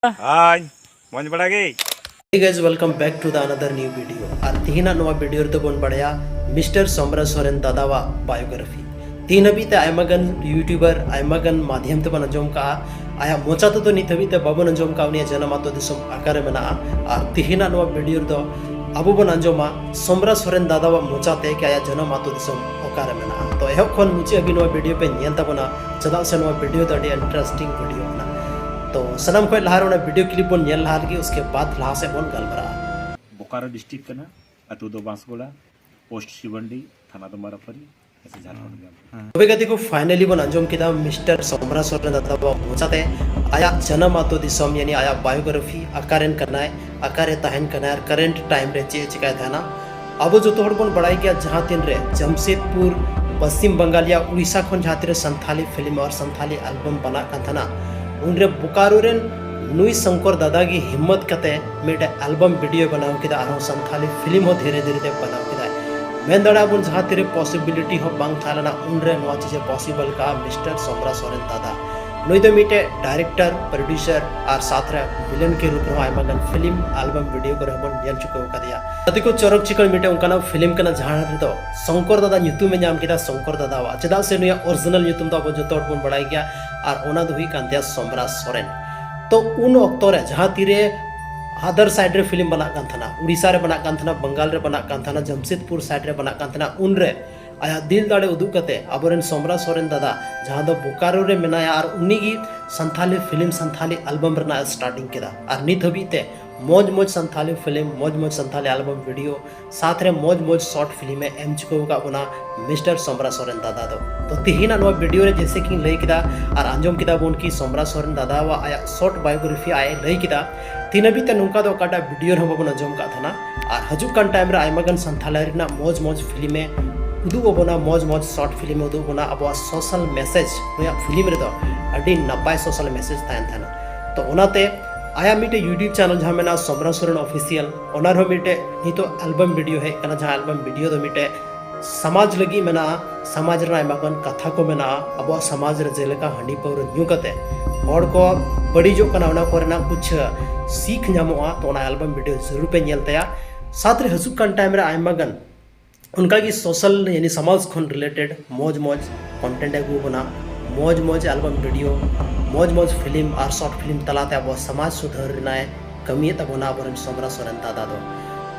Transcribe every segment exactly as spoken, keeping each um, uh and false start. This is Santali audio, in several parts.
ᱦᱟᱭ, ᱢᱚᱡᱽ ᱵᱟᱲᱟ ᱜᱮ? Hey guys, welcome back to the another new video. ᱟᱨ ᱛᱤᱦᱤᱧᱟᱜ ᱱᱚᱣᱟ ᱵᱷᱤᱰᱤᱭᱳ ᱨᱮᱫᱚ ᱵᱚᱱ ᱵᱟᱲᱟᱭᱟ ᱢᱤᱥᱴᱟᱨ ᱥᱚᱢᱨᱟ ᱥᱚᱨᱮᱱ ᱫᱟᱫᱟᱣᱟᱜ ᱵᱟᱭᱳᱜᱨᱟᱯᱷᱤ᱾ ᱛᱤᱦᱤᱧ ᱦᱟᱹᱵᱤᱡ ᱛᱮ ᱟᱭᱢᱟ ᱜᱟᱱ ᱭᱩᱴᱩᱵᱟᱨ, ᱟᱭᱢᱟ ᱜᱟᱱ ᱢᱟᱫᱷᱭᱚᱢ ᱛᱮᱵᱚᱱ ᱟᱸᱡᱚᱢ ᱠᱟᱜᱼᱟ, ᱟᱭᱟᱜ ᱢᱚᱪᱟ ᱛᱮᱫᱚ ᱱᱤᱛ ᱦᱟᱹᱵᱤᱡ ᱛᱮ ᱵᱟᱵᱚᱱ ᱟᱸᱡᱚᱢ ᱠᱟᱜᱼᱟ ᱩᱱᱤᱭᱟᱜ ᱡᱟᱱᱟᱢ ᱟᱛᱳ ᱫᱤᱥᱚᱢ ᱚᱠᱟᱨᱮ ᱢᱮᱱᱟᱜᱼᱟ᱾ ᱟᱨ ᱛᱤᱦᱤᱧᱟᱜ ᱱᱚᱣᱟ ᱵᱷᱤᱰᱤᱭᱳ ᱨᱮᱫᱚ ᱟᱵᱚ ᱵᱚᱱ ᱟᱸᱡᱚᱢᱟ ᱥᱚᱢᱨᱟ ᱥᱚᱨᱮᱱ ᱫᱟᱫᱟᱣᱟᱜ ᱢᱚᱪᱟ ᱛᱮ ᱠᱤ ᱟᱭᱟᱜ ᱡᱟᱱᱟᱢ ᱟᱛᱳ ᱫᱤᱥᱚᱢ ᱚᱠᱟᱨᱮ ᱢᱮᱱᱟᱜᱼᱟ᱾ ᱛᱚ ᱮᱦᱚᱵ ᱠᱷᱚᱱ ᱢᱩᱪᱟᱹᱫ ᱦᱟᱹᱵᱤᱡ ᱱᱚᱣᱟ ᱵᱷᱤᱰᱤᱭᱳ ᱯᱮ ᱧᱮᱞ ᱛᱟᱵᱚᱱᱟ, ᱪᱮᱫᱟᱜ ᱥᱮ ᱱᱚᱣᱟ ᱵᱷᱤᱰᱤᱭᱳ ᱫᱚ ᱟᱹᱰᱤ ᱤᱱᱴᱟᱨᱮᱥᱴᱤᱝ ᱵᱷᱤᱰᱤᱭᱳ ᱠᱟᱱᱟ᱾ ᱛᱚ ᱥᱟᱱᱟᱢ ᱠᱷᱚᱱ ᱞᱟᱦᱟ ᱨᱮ ᱚᱱᱟ ᱵᱷᱤᱰᱤᱭᱳ ᱠᱞᱤᱯ ᱵᱚᱱ ᱧᱮᱞ ᱞᱟᱦᱟ ᱞᱮᱜᱮ, ᱩᱥᱠᱮ ᱵᱟᱫ ᱞᱟᱦᱟ ᱥᱮᱫ ᱵᱚᱱ ᱜᱟᱞᱢᱟᱨᱟᱜᱼᱟ᱾ ᱵᱳᱠᱟᱨᱳ ᱰᱤᱥᱴᱨᱤᱠᱴ ᱠᱟᱱᱟ, ᱟᱹᱛᱩ ᱫᱚ ᱵᱟᱸᱥᱜᱳᱲᱟ, ᱯᱳᱥᱴ ᱥᱤᱵᱟᱱᱰᱤ, ᱛᱷᱟᱱᱟ ᱫᱚ ᱢᱟᱨᱟᱯᱟᱨᱤ, ᱡᱷᱟᱲᱠᱷᱚᱸᱰ ᱜᱮ᱾ ᱛᱚᱵᱮ ᱜᱟᱛᱮ ᱠᱚ, ᱯᱷᱟᱭᱱᱟᱞᱤ ᱵᱚᱱ ᱟᱸᱡᱚᱢ ᱠᱮᱫᱟ ᱢᱤᱥᱴᱟᱨ ᱥᱚᱢᱨᱟ ᱥᱚᱨᱮᱱ ᱫᱟᱫᱟᱣᱟᱜ ᱢᱚᱪᱟᱛᱮ ᱟᱭᱟᱜ ᱡᱟᱱᱟᱢ ᱟᱛᱳ ᱫᱤᱥᱚᱢ, ᱭᱟᱱᱤ ᱟᱭᱟᱜ ᱵᱟᱭᱳᱜᱨᱟᱯᱷᱤ, ᱚᱠᱟᱨᱮᱱ ᱠᱟᱱᱟᱭ, ᱚᱠᱟᱨᱮ ᱛᱟᱦᱮᱱ ᱠᱟᱱᱟᱭ ᱟᱨ ᱠᱟᱨᱮᱱᱴ ᱴᱟᱭᱤᱢ ᱨᱮ ᱪᱮᱫ ᱮ ᱪᱮᱠᱟᱭ ᱛᱟᱦᱮᱱᱟ᱾ ᱟᱵᱚ ᱡᱚᱛᱚ ᱦᱚᱲ ᱵᱚᱱ ᱵᱟᱲᱟᱭ ᱜᱮᱭᱟ, ᱡᱟᱦᱟᱸ ᱛᱤᱱ ᱨᱮ ᱡᱟᱢᱥᱮᱫᱽᱯᱩᱨ, ᱯᱚᱥᱪᱤᱢ ᱵᱟᱝᱜᱟᱞ ᱭᱟ ᱩᱲᱤᱥᱥᱟ ᱠᱷᱚᱱ ᱡᱟᱦᱟᱸ ᱛᱤᱱ ᱨᱮ ᱥᱟᱱᱛᱷᱟᱞᱤ ᱯᱷᱤᱞᱢ ᱟᱨ ᱥᱟᱱᱛᱷᱟᱞᱤ ᱮᱞᱵᱟᱢ ᱵᱟᱱᱟᱜ ᱠᱟᱱ ᱛᱟᱦᱮᱱᱟ, ᱩᱱᱨᱮ ᱵᱳᱠᱟᱨᱳ ᱨᱮᱱ ᱱᱩᱭ ᱥᱚᱝᱠᱚᱨ ᱫᱟᱫᱟ ᱜᱮ ᱦᱤᱢᱢᱚᱛ ᱠᱟᱛᱮ ᱢᱤᱫᱴᱮᱡ ᱮᱞᱵᱟᱢ ᱵᱷᱤᱰᱤᱭᱳ ᱵᱮᱱᱟᱣ ᱠᱮᱫᱟ, ᱟᱨᱦᱚᱸ ᱥᱟᱱᱛᱷᱟᱞᱤ ᱯᱷᱤᱞᱢ ᱦᱚᱸ ᱫᱷᱤᱨᱮ ᱫᱷᱤᱨᱮ ᱛᱮ ᱵᱮᱱᱟᱣ ᱠᱮᱫᱟᱭ᱾ ᱢᱮᱱ ᱫᱟᱲᱮᱭᱟᱜᱼᱟ ᱵᱚᱱ, ᱡᱟᱦᱟᱸ ᱛᱤᱨᱮ ᱯᱚᱥᱤᱵᱤᱞᱤᱴᱤ ᱦᱚᱸ ᱵᱟᱝ ᱛᱟᱦᱮᱸ ᱞᱮᱱᱟ, ᱩᱱᱨᱮ ᱱᱚᱣᱟ ᱪᱤᱡᱮ ᱯᱚᱥᱤᱵᱚᱞ ᱠᱟᱜᱼᱟ ᱢᱤᱥᱴᱟᱨ ᱥᱚᱢᱨᱟ ᱥᱚᱨᱮᱱ ᱫᱟᱫᱟ᱾ ᱱᱩᱭ ᱫᱚ ᱢᱤᱫᱴᱮᱡ ᱰᱟᱭᱨᱮᱠᱴᱚᱨ, ᱯᱨᱚᱰᱭᱩᱥᱟᱨ ᱟᱨ ᱥᱟᱛ ᱨᱮ ᱵᱷᱤᱞᱮᱱ ᱠᱮ ᱨᱩᱯ ᱨᱮᱦᱚᱸ ᱟᱭᱢᱟ ᱜᱟᱱ ᱯᱷᱤᱞᱢ, ᱮᱞᱵᱟᱢ, ᱵᱷᱤᱰᱤᱭᱳ ᱠᱚᱨᱮ ᱦᱚᱸ ᱵᱚᱱ ᱧᱮᱞ ᱪᱩᱠᱟᱹᱣ ᱠᱟᱫᱮᱭᱟ᱾ ᱜᱟᱛᱮ ᱠᱚ, ᱪᱚᱨᱚᱠ ᱪᱤᱠᱟᱹᱲ ᱢᱤᱫᱴᱮᱡ ᱚᱱᱠᱟᱱᱟᱜ ᱯᱷᱤᱞᱢ ᱠᱟᱱᱟ ᱡᱟᱦᱟᱸ ᱨᱮᱫᱚ ᱥᱚᱝᱠᱚᱨ ᱫᱟᱫᱟ ᱧᱩᱛᱩᱢᱮ ᱧᱟᱢ ᱠᱮᱫᱟ, ᱥᱚᱝᱠᱚᱨ ᱫᱟᱫᱟᱣᱟᱜ, ᱪᱮᱫᱟᱜ ᱥᱮ ᱱᱩᱭᱟᱜ ᱚᱨᱤᱡᱤᱱᱟᱞ ᱧᱩᱛᱩᱢ ᱫᱚ ᱟᱵᱚ ᱡᱚᱛᱚ ᱦᱚᱲ ᱵᱚᱱ ᱵᱟᱲᱟᱭ ᱜᱮᱭᱟ, ᱟᱨ ᱚᱱᱟ ᱫᱚ ᱦᱩᱭᱩᱜ ᱠᱟᱱ ᱛᱟᱭᱟ ᱥᱚᱢᱨᱟ ᱥᱚᱨᱮᱱ᱾ ᱛᱚ ᱩᱱ ᱚᱠᱛᱚ ᱨᱮ ᱡᱟᱦᱟᱸ ᱛᱤᱨᱮ ᱟᱫᱟᱨ ᱥᱟᱭᱤᱰ ᱨᱮ ᱯᱷᱤᱞᱢ ᱵᱟᱱᱟᱜ ᱠᱟᱱ ᱛᱟᱦᱮᱱᱟ, ᱩᱲᱤᱥᱥᱟ ᱨᱮ ᱵᱟᱱᱟᱜ ᱠᱟᱱ ᱛᱟᱦᱮᱱᱟ, ᱵᱟᱝᱜᱟᱞ ᱨᱮ ᱵᱟᱱᱟᱜ ᱠᱟᱱ ᱛᱟᱦᱮᱱᱟ, ᱡᱟᱢᱥᱮᱫᱽᱯᱩᱨ ᱥᱟᱭᱤᱰ ᱨᱮ ᱵᱟᱱᱟᱜ ᱠᱟᱱ ᱛᱟᱦᱮᱱᱟ, ᱩᱱᱨᱮ ᱟᱭᱟᱜ ᱫᱤᱞ ᱫᱟᱲᱮ ᱩᱫᱩᱜ ᱠᱟᱛᱮ ᱟᱵᱚᱨᱮᱱ ᱥᱚᱢᱨᱟ ᱥᱚᱨᱮᱱ ᱫᱟᱫᱟ, ᱡᱟᱦᱟᱸ ᱫᱚ ᱵᱳᱠᱟᱨᱳ ᱨᱮ ᱢᱮᱱᱟᱭᱟ, ᱟᱨ ᱩᱱᱤ ᱜᱮ ᱥᱟᱱᱛᱷᱟᱞᱤ ᱯᱷᱤᱞᱢ, ᱥᱟᱱᱛᱷᱟᱞᱤ ᱮᱞᱵᱟᱢ ᱨᱮᱱᱟᱜ ᱮ ᱥᱴᱟᱨᱴᱤᱝ ᱠᱮᱫᱟ᱾ ᱟᱨ ᱱᱤᱛ ᱦᱟᱹᱵᱤᱡ ᱛᱮ ᱢᱚᱡᱽ ᱢᱚᱡᱽ ᱥᱟᱱᱛᱷᱟᱞᱤ ᱯᱷᱤᱞᱢ, ᱢᱚᱡᱽ ᱢᱚᱡᱽ ᱥᱟᱱᱛᱷᱟᱞᱤ ᱮᱞᱵᱟᱢ, ᱵᱷᱤᱰᱤᱭᱳ, ᱥᱟᱛ ᱨᱮ ᱢᱚᱡᱽ ᱢᱚᱡᱽ ᱥᱚᱨᱴ ᱯᱷᱤᱞᱢ ᱮ ᱮᱢ ᱪᱩᱠᱟᱹᱣ ᱟᱠᱟᱫ ᱵᱚᱱᱟ ᱢᱤᱥᱴᱟᱨ ᱥᱚᱢᱨᱟ ᱥᱚᱨᱮᱱ ᱫᱟᱫᱟ ᱫᱚ᱾ ᱛᱚ ᱛᱤᱦᱤᱧᱟᱜ ᱱᱚᱣᱟ ᱵᱷᱤᱰᱤᱭᱳ ᱨᱮ ᱡᱮᱭᱥᱮ ᱠᱤᱧ ᱞᱟᱹᱭ ᱠᱮᱫᱟ ᱟᱨ ᱟᱸᱡᱚᱢ ᱠᱮᱫᱟ ᱵᱚᱱ ᱠᱤ ᱥᱚᱢᱨᱟ ᱥᱚᱨᱮᱱ ᱫᱟᱫᱟᱣᱟᱜ ᱟᱭᱟᱜ ᱥᱚᱨᱴ ᱵᱟᱭᱳᱜᱨᱟᱯᱷᱤ ᱟᱡ ᱮ ᱞᱟᱹᱭ ᱠᱮᱫᱟ, ᱛᱤᱱ ᱦᱟᱹᱵᱤᱡ ᱛᱮ ᱱᱚᱝᱠᱟ ᱫᱚ ᱚᱠᱟᱴᱟᱜ ᱵᱷᱤᱰᱤᱭᱳ ᱨᱮᱦᱚᱸ ᱵᱟᱵᱚᱱ ᱟᱸᱡᱚᱢ ᱠᱟᱜ ᱛᱟᱦᱮᱱᱟ᱾ ᱟᱨ ᱦᱤᱡᱩᱜ ᱠᱟᱱ ᱴᱟᱭᱤᱢ ᱨᱮ ᱟᱭᱢᱟ ᱜᱟᱱ ᱥᱟᱱᱛᱷᱟᱞᱤ ᱨᱮᱱᱟᱜ ᱢᱚᱡᱽ ᱢᱚᱡᱽ ᱯᱷᱤᱞᱢ ᱮ ᱩᱫᱩᱜ ᱟᱵᱚᱱᱟ, ᱢᱚᱡᱽ ᱢᱚᱡᱽ ᱥᱚᱨᱴ ᱯᱷᱤᱞᱢ ᱮ ᱩᱫᱩᱜ ᱟᱵᱚᱱᱟ, ᱟᱵᱚᱣᱟᱜ ᱥᱳᱥᱟᱞ ᱢᱮᱥᱮᱡᱽ ᱱᱩᱭᱟᱜ ᱯᱷᱤᱞᱢ ᱨᱮᱫᱚ ᱟᱹᱰᱤ ᱱᱟᱯᱟᱭ ᱥᱳᱥᱟᱞ ᱢᱮᱥᱮᱡᱽ ᱛᱟᱦᱮᱱ ᱛᱟᱦᱮᱱᱟ᱾ ᱛᱚ ᱚᱱᱟᱛᱮ ᱟᱭᱟᱜ ᱢᱤᱫᱴᱮᱡ ᱭᱩᱴᱩᱵᱽ ᱪᱮᱱᱮᱞ ᱡᱟᱦᱟᱸ ᱢᱮᱱᱟᱜᱼᱟ ᱥᱚᱢᱨᱟ ᱥᱚᱨᱮᱱ ᱚᱯᱷᱤᱥᱤᱭᱟᱞ, ᱚᱱᱟ ᱨᱮᱦᱚᱸ ᱢᱤᱫᱴᱮᱡ ᱱᱤᱛᱚᱜ ᱮᱞᱵᱟᱢ ᱵᱷᱤᱰᱤᱭᱳ ᱦᱮᱡ ᱠᱟᱱᱟ, ᱡᱟᱦᱟᱸ ᱮᱞᱵᱟᱢ ᱵᱷᱤᱰᱤᱭᱳ ᱫᱚ ᱢᱤᱫᱴᱮᱡ ᱥᱚᱢᱟᱡᱽ ᱞᱟᱹᱜᱤᱫ ᱢᱮᱱᱟᱜᱼᱟ, ᱥᱚᱢᱟᱡᱽ ᱨᱮᱱᱟᱜ ᱟᱭᱢᱟ ᱜᱟᱱ ᱠᱟᱛᱷᱟ ᱠᱚ ᱢᱮᱱᱟᱜᱼᱟ, ᱟᱵᱚᱣᱟᱜ ᱥᱚᱢᱟᱡᱽ ᱨᱮ ᱡᱮᱞᱮᱠᱟ ᱦᱟᱺᱰᱤ ᱯᱟᱹᱣᱨᱟᱹ ᱧᱩ ᱠᱟᱛᱮ ᱦᱚᱲ ᱠᱚ ᱵᱟᱹᱲᱤᱡᱚᱜ ᱠᱟᱱᱟ, ᱚᱱᱟ ᱠᱚᱨᱮᱱᱟᱜ ᱠᱩᱪᱷ ᱥᱤᱠᱷ ᱧᱟᱢᱚᱜᱼᱟ, ᱛᱚ ᱚᱱᱟ ᱟᱞᱵᱟᱢ ᱵᱷᱤᱰᱤᱭᱳ ᱡᱟᱹᱨᱩᱲ ᱯᱮ ᱧᱮᱞ ᱛᱟᱭᱟ᱾ ᱥᱟᱛ ᱨᱮ ᱦᱤᱡᱩᱜ ᱠᱟᱱ ᱴᱟᱭᱤᱢ ᱨᱮ ᱟᱭᱢᱟ ᱜᱟᱱ ᱚᱱᱠᱟᱜᱮ ᱥᱳᱥᱟᱞ, ᱭᱟᱱᱤ ᱥᱚᱢᱟᱡᱽ ᱠᱷᱚᱱ ᱨᱤᱞᱮᱴᱮᱰ ᱢᱚᱡᱽ ᱢᱚᱡᱽ ᱠᱚᱱᱴᱮᱱᱴ ᱮ ᱟᱹᱜᱩ ᱟᱵᱚᱱᱟ, ᱢᱚᱡᱽ ᱢᱚᱡᱽ ᱟᱞᱵᱟᱢ ᱵᱷᱤᱰᱤᱭᱳ, ᱢᱚᱡᱽ ᱢᱚᱡᱽ ᱯᱷᱤᱞᱢ ᱟᱨ ᱥᱚᱨᱴ ᱯᱷᱤᱞᱢ ᱛᱟᱞᱟᱛᱮ ᱟᱵᱚᱣᱟᱜ ᱥᱚᱢᱟᱡᱽ ᱥᱩᱫᱷᱟᱹᱨ ᱨᱮᱱᱟᱜ ᱮ ᱠᱟᱹᱢᱤᱭᱮᱫ ᱛᱟᱵᱚᱱᱟ ᱟᱵᱚᱨᱮᱱ ᱥᱚᱢᱨᱟ ᱥᱚᱨᱮᱱ ᱫᱟᱫᱟ ᱫᱚ᱾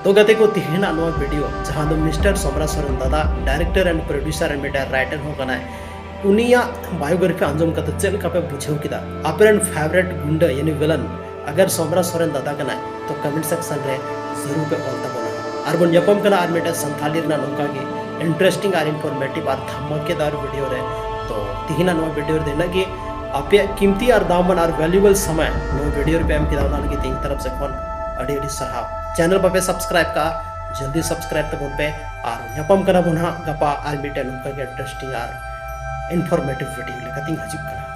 ᱛᱚ ᱜᱟᱛᱮ ᱠᱚ, ᱛᱮᱦᱮᱧᱟᱜ ᱱᱚᱣᱟ ᱵᱷᱤᱰᱤᱭᱳ ᱡᱟᱦᱟᱸ ᱫᱚ ᱢᱤᱥᱴᱟᱨ ᱥᱚᱢᱨᱟ ᱥᱚᱨᱮᱱ ᱫᱟᱫᱟ, ᱰᱟᱭᱨᱮᱠᱴᱚᱨ ᱮᱱᱰ ᱯᱨᱚᱰᱭᱩᱥᱟᱨ ᱮᱱᱰ ᱢᱤᱫᱴᱮᱱ ᱨᱟᱭᱴᱟᱨ ᱦᱚᱸ ᱠᱟᱱᱟᱭ, ᱩᱱᱤᱭᱟᱜ ᱵᱟᱭᱳᱜᱨᱟᱯᱷᱤ ᱟᱸᱡᱚᱢ ᱠᱟᱛᱮ ᱪᱮᱫ ᱞᱮᱠᱟ ᱯᱮ ᱵᱩᱡᱷᱟᱹᱣ ᱠᱮᱫᱟ? ᱟᱯᱮᱨᱮᱱ ᱯᱷᱮᱵᱟᱨᱮᱴ ᱜᱩᱱᱰᱟᱹ ᱭᱟᱱᱤ ᱵᱷᱤᱞᱮᱱ ᱟᱜᱟᱨ ᱥᱚᱢᱨᱟ ᱥᱚᱨᱮᱱ ᱫᱟᱫᱟ ᱠᱟᱱᱟᱭ ᱛᱚ ᱠᱚᱢᱮᱱᱴ ᱥᱮᱠᱥᱚᱱ ᱨᱮ ᱡᱟᱹᱨᱩᱲ ᱯᱮ ᱚᱞ ᱛᱟᱵᱚᱱᱟ᱾ ᱟᱨ ᱵᱚᱱ ᱧᱟᱯᱟᱢ ᱠᱟᱱᱟ ᱟᱨ ᱢᱤᱫᱴᱮᱱ ᱥᱟᱱᱛᱷᱟᱞᱤ ᱨᱮᱱᱟᱜ ᱱᱚᱝᱠᱟ ᱜᱮ ᱤᱱᱴᱟᱨᱮᱥᱴᱤᱝ ᱟᱨ ᱤᱱᱯᱷᱚᱨᱢᱮᱴᱤᱵᱷ ᱟᱨ ᱫᱷᱟᱢᱟᱠᱮᱫᱟᱨ ᱵᱷᱤᱰᱤᱭᱳ ᱨᱮ᱾ ᱛᱚ ᱛᱤᱦᱤᱧᱟᱜ ᱱᱚᱣᱟ ᱵᱷᱤᱰᱤᱭᱳ ᱨᱮᱫᱚ ᱤᱱᱟᱹᱜ ᱜᱮ᱾ ᱟᱯᱮᱭᱟᱜ ᱠᱤᱢᱛᱤ ᱟᱨ ᱫᱟᱢᱟᱱ ᱟᱨ ᱵᱷᱮᱞᱩᱭᱮᱵᱚᱞ ᱥᱚᱢᱚᱭ ᱱᱚᱣᱟ ᱵᱷᱤᱰᱤᱭᱳ ᱨᱮᱯᱮ ᱮᱢ ᱠᱮᱫᱟ, ᱚᱱᱟ ᱞᱟᱹᱜᱤᱫ ᱤᱧ ᱛᱚᱨᱚᱯ ᱥᱮᱫ ᱠᱷᱚᱱ ᱟᱹᱰᱤ ᱟᱹᱰᱤ ᱥᱟᱨᱦᱟᱣ᱾ ᱪᱮᱱᱮᱞ ᱵᱟᱯᱮ ᱥᱟᱵᱥᱠᱨᱟᱭᱤᱵ ᱠᱟᱜᱼᱟ, ᱡᱚᱞᱫᱤ ᱥᱟᱵᱥᱠᱨᱟᱭᱤᱵ ᱛᱟᱵᱚᱱ ᱯᱮ᱾ ᱟᱨ ᱧᱟᱯᱟᱢ ᱠᱟᱱᱟ ᱵᱚᱱ ᱦᱟᱸᱜ ᱜᱟᱯᱟ ᱟᱨ ᱢᱤᱫᱴᱮᱱ ᱱᱚᱝᱠᱟ ᱜᱮ ᱤᱱᱴᱟᱨᱮᱥᱴᱤᱝ ᱟᱨ ᱤᱱᱯᱷᱚᱨᱢᱮᱴᱤᱵᱷ ᱵᱷᱤᱰᱤᱭᱳ ᱞᱮᱠᱟᱛᱤᱧ ᱦᱤᱡᱩᱜ ᱠᱟᱱᱟ᱾